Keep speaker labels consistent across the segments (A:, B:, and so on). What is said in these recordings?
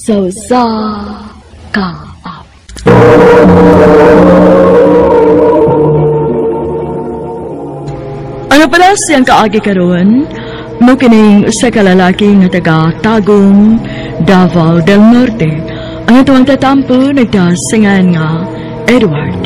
A: Sa usa ka awit. Ano pala siyang kaagi karon? Mo kining usa ka lalaki nga taga Tagum, Davao del Norte. Ang atuang tatampo nagdasingan nga Edward.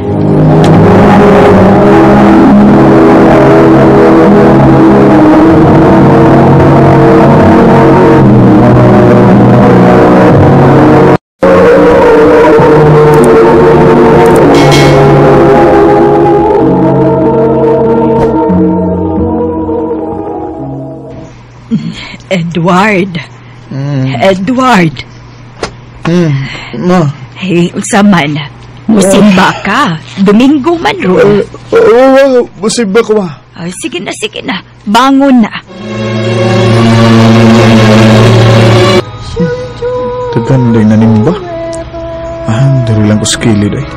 B: Edward. Edward.
C: Ma.
B: Hey, unsa man? Musimba ka. Domingo man ron.
C: Oo, musimba ko ba?
B: Ay, sige na, sige na. Bangon na.
C: Taganday na nimba. Ah, dali lang ko sa kilid ay.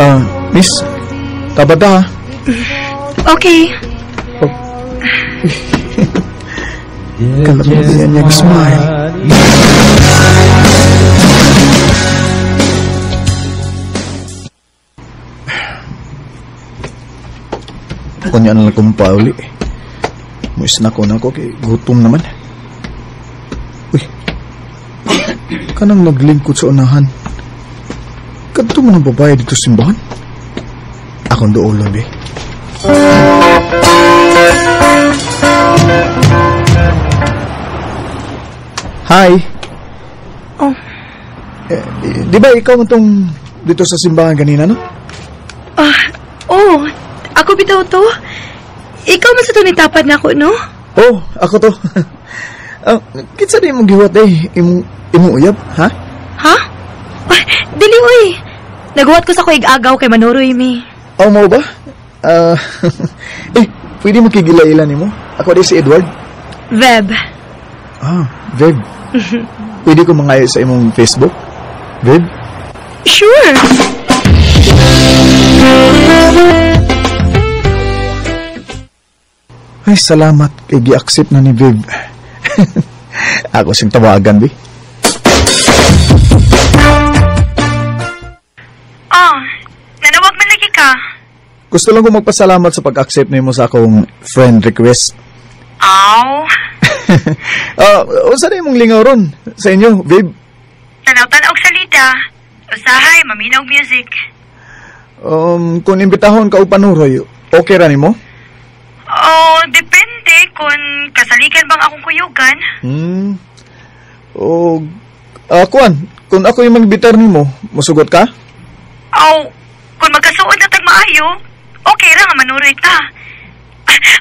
C: Ah, miss, tabata ha?
B: Okay.
C: Oh. Kalamihan niya smile. Kunya na lang kong pauli. Muis na ko na ko kay gutom naman. Uy. Kanang naglingkod sa unahan. Kadto man ang babae dito sa simbahan. Akong duolon eh. Hi.
D: Oh.
C: Eh, di ba ikaw man tong dito sa simbahan kanina, no?
D: Ah, oh. Ako bitaw to. Ikaw man sa to nitapat na ako, no?
C: Oh, ako to. Kinsa di imong gihuwat eh? Imong uyab, ha?
D: Ha? Ay, dili, uy. Naguwat ko sa kuig agaw kay Manuroy mi.
C: Oh, mo ba? Eh, pwede mo kigila-ila nimo? Ako di si Edward.
D: Veb.
C: Ah, Veb. Pwede ko mangayo sa imong Facebook? Veb?
D: Sure.
C: Ay, salamat kay gi-accept na ni Viv. Ako siyang tawagan, bi.
D: Oh, nanawag man lagi ka.
C: Gusto lang ko magpasalamat sa pag-accept nimo sa akong friend request.
D: Aw.
C: Unsa na imong lingaw ron sa inyo, Viv?
D: Tanaw-tanaw og salita. Usahay, maminaw music.
C: Kung imbitahon ka og panuroy, okay ra nimo?
D: Oh, depende kung kasaligan bang akong kuyugan.
C: O, kuan, kung ako yung magbitar nimo, musugot ka?
D: Oh, kung magkasuod na tag maayo, okay ra nga manuroy ta.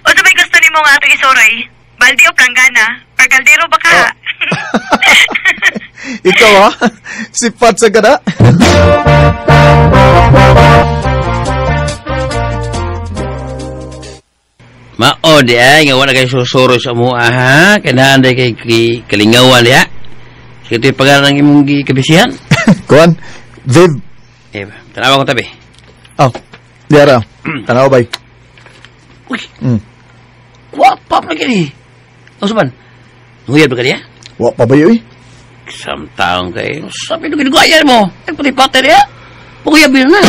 D: O sabay gusto nimo nga ato isuroy? Baldi o planggana? Or kaldero ba ka?
C: Oh. Ikaw ha? Sipat sa kada?
E: Mao di ay nga wala kay susuro sa mua ha. Kailangan di kay kalingawan diha. Sige ito'y pagaran ng imong gikabisihan.
C: Kuan, Viv.
E: Eh, tanawa ko tabi.
C: Oh, diara. Tanawa bay.
E: Uy. Wapa pa gini. Ang suban. Nguyab ka diha?
C: Wa pa ba yoy?
E: Samtaong kay sabi no ginagawa mo. Ay pati-pati diha. Paguyab na.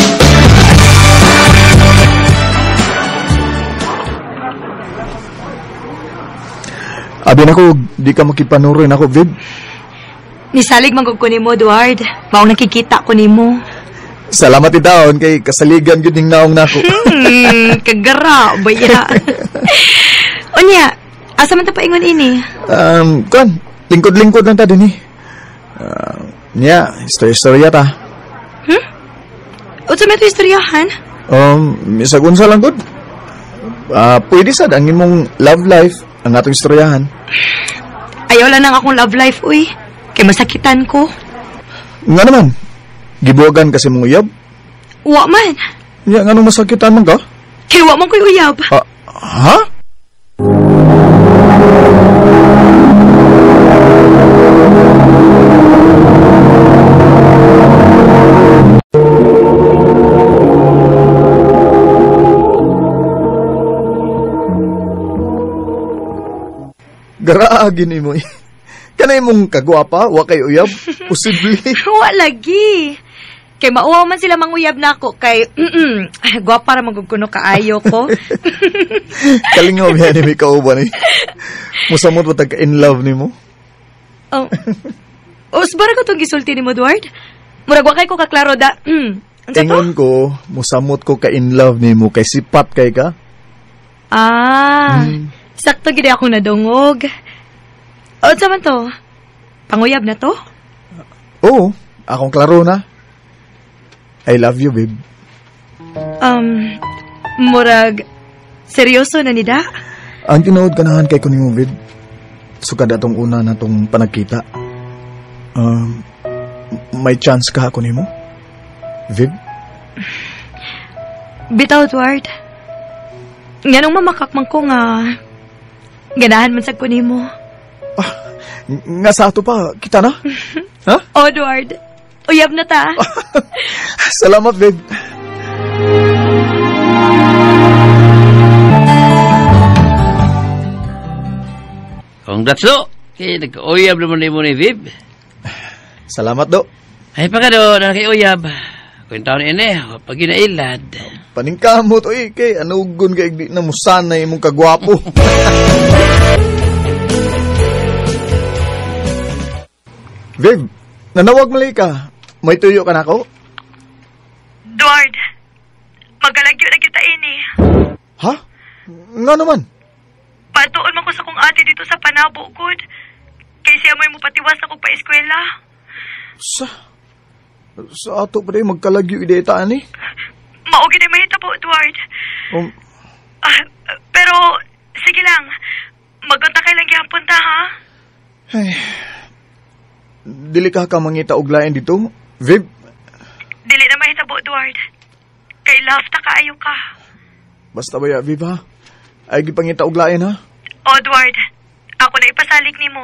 C: Abi nako, di ka makipanuroy nako, Viv.
D: Nisalig man ko nimo, Edward. Maong nakikita ko nimo.
C: Salamat itaon kay kasaligan gyud ning naong nako.
D: Kagara baya. Unya, asa man ta paingon ini?
C: Kuan, lingkod-lingkod lang ta dinhi. Nya, istorya-istorya ta.
D: Unsa man to istoryahan?
C: Bisag unsa lang gud. Pwede sad ang imong love life ang atong istoryahan.
D: Ayaw lang nang akong love life, uy. Kay masakitan ko.
C: Nga naman, gibuwagan kasi mong uyab?
D: Wa man.
C: Ya, nga nung masakitan man ka?
D: Kay wa man ko'y uyab.
C: Ha? Garaagin ni mo eh. Kanay mong kagwapa, wa kay uyab, posible.
D: Wa lagi. Kay mauwaw man sila manguyab nako kay gwapa ra man gud kuno kaayo ko.
C: Kalingaw biya ni may kauban eh. Musamot ba tag in love nimo?
D: Oh. Usbara ko tong gisulti nimo, Edward. Murag wa kay ko kaklaro da. Unsa to?
C: Ingon ko, musamot ko ka in love nimo kay sipat kay ka.
D: Ah. Sakto gid akong nadungog. Unsa man to? Panguyab na to?
C: Oo, akong klaro na. I love you, babe.
D: Murag seryoso na nida?
C: Ang tinuod ganahan kay ko nimo, babe. Sukad atong una natong panagkita. May chance ka ako nimo? Viv?
D: Bitaw, Edward. Nganong mamakakman ko nga ganahan man sad ko nimo.
C: Ah, nga sa ato pa, kita na? Ha?
D: Oh, Edward. Uyab na ta.
C: Salamat, babe.
E: Congrats, do. Kaya nagka-uyab naman nimo ni Viv.
C: Salamat, do.
E: Ay, pa ka, do. Nagka-uyab. Kwentaon ini, pag ginailad.
C: Paningkamot, oy, kay anugon kay di na musanay imong kagwapo. Viv, nanawag mali ka. May tuyo ka na ako?
D: Edward, magalagyo na kita ini.
C: Ha? Nga naman?
D: Patuon man ko sa kong ate dito sa Panabo, good. Kay siya mo'y mupatiwas akong pa-eskwela.
C: Sa ato pa rin magkalagyo idetaan eh.
D: Mao gid ay mahitabo, Edward. Pero, sige lang. Magunta kay lang gihapon ta, ha?
C: Ay, dili ka ka mangita og lain dito, Viv?
D: Dili na mahitabo, Edward. Kay love ta kaayo ka.
C: Basta ba ya, Viv, ha? Ay gipangita og lain, ha?
D: O, Edward, ako na ipasalik nimo.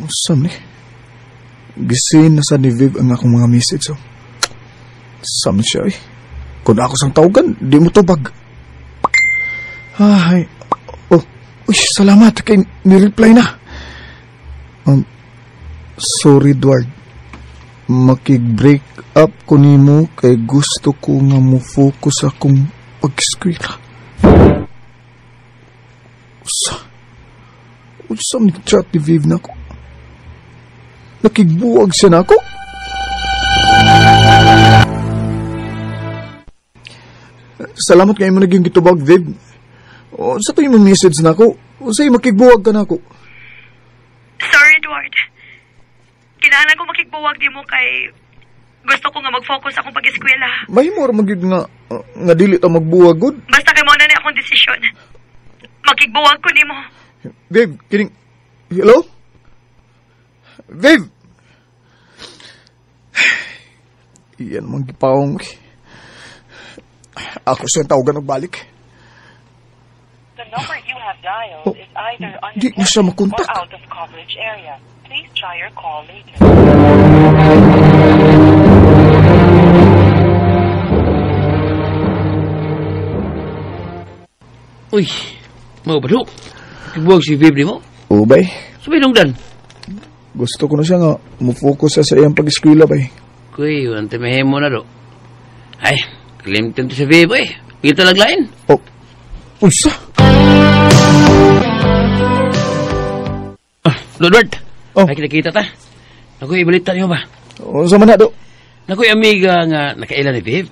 C: Saan ni? Gisin na sa ni Viv ang akong mga message, oh. Saan siya, eh? Kung ako sang tawagan, di mo tubag. Ay, oh, uy, salamat kay ni-reply na. Sorry, Edward. Makig-break up ko nimo kay gusto ko nga mo focus akong pag-eskwela. Usa ni chat ni Viv na ko. Nakigbuwag siya na ako. Salamat kay mo naging gitubag, Viv. O, sa to yung message na ako. O, sa'yo, makigbuwag ka na ako.
D: Sorry, Edward. Kinahanglan ko makigbuwag di mo kay gusto ko nga mag-focus akong pag-eskwela.
C: Mahimo ra magyud nga dili ta magbuwag gud.
D: Basta kay mo na ni akong desisyon. Makigbuwag ko nimo.
C: Viv, kining hello? Viv. Iyan mang gipaong. Ako siyang tawagan og balik.
F: The number you have dialed is either
C: di na siya makontak.
F: or out of coverage area. Please try your call later.
E: Uy, mau ba do? Kibuwag si Viv mo?
C: Ubay.
E: Sabay nung dan.
C: Gusto ko na siya nga mo-focus sa iyang pag-eskwela, bay.
E: Kuy, ante mahimo na do. Ay, kalimtan to si Viv, eh. Kita laglain.
C: Oh, unsa?
E: Ah, Lord.
C: Oh.
E: Ay, kita-kita ta. Naku, ibalita niyo ba?
C: Unsa man na do?
E: Naku, amiga nga nakaila ni Viv.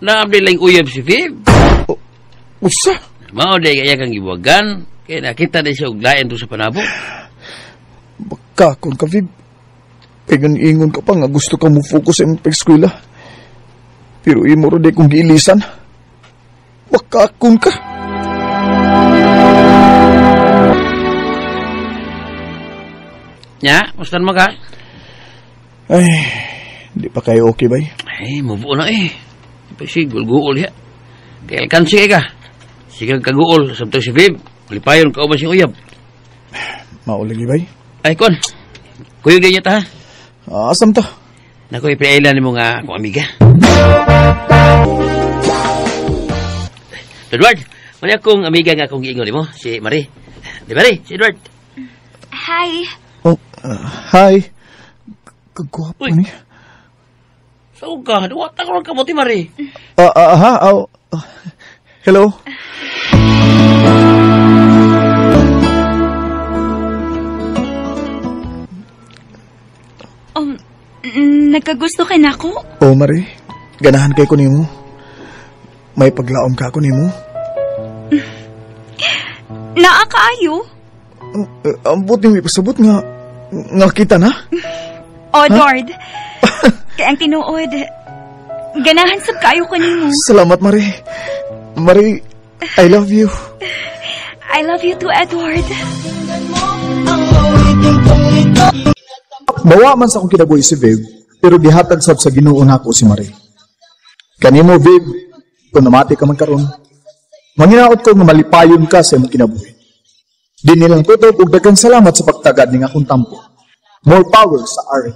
E: Naabdi lang uyab si Viv.
C: Oh, unsa?
E: Mao di kaya kang gibuwagan. Kaya nakita na siya og lain to sa Panabo.
C: Baka kung ka, Viv. Kaya ingon ka pa nga gusto ka mo focus sa imong pag-eskwela. Pero imo ro di kong giilisan. Baka kung ka.
E: Nya, mustan mo ka?
C: Ay, di pa kayo okay, bay?
E: Ay, mabuo na eh. Kasi gulguol ya. Kaya alkansi ka. Sige kaguol, sabto si Viv. Malipayon ka ba siyang uyab?
C: Maulagi, bay?
E: Ay, kon. Kuyog din niya ta, ha?
C: Asam ta?
E: Naku, ipinailan mo nga akong amiga. Edward, mao akong amiga nga akong giingon nimo, si Marie. Di Marie, si Edward.
D: Hi.
C: Oh, hi. Kagwapo
E: Uy.
C: ni.
E: So ka, duwata ko lang kamuti, Marie.
C: Ah, ha, oh, hello.
D: Nagkagusto ka na ako?
C: Oh, Marie. Ganahan kay ko nimo. May paglaom ka ako nimo.
D: Naa kaayo?
C: Ang buti mo ipasabot nga nga kita na.
D: Oh, Edward. Kay ang tinuod, ganahan sab kaayo ko nimo.
C: Salamat, Marie. Marie, I love you.
D: I love you too, Edward.
C: Mawa man sa akong kinabuhi si Viv, pero gihatag sab sa Ginoo nako si Marie. Kanimo, Viv, kung namati ka man karon, manginaot ko nga malipayon ka sa imong kinabuhi. Di nilang tutob ug daghang salamat sa pagtagad ning akong tampo. More power sa RA.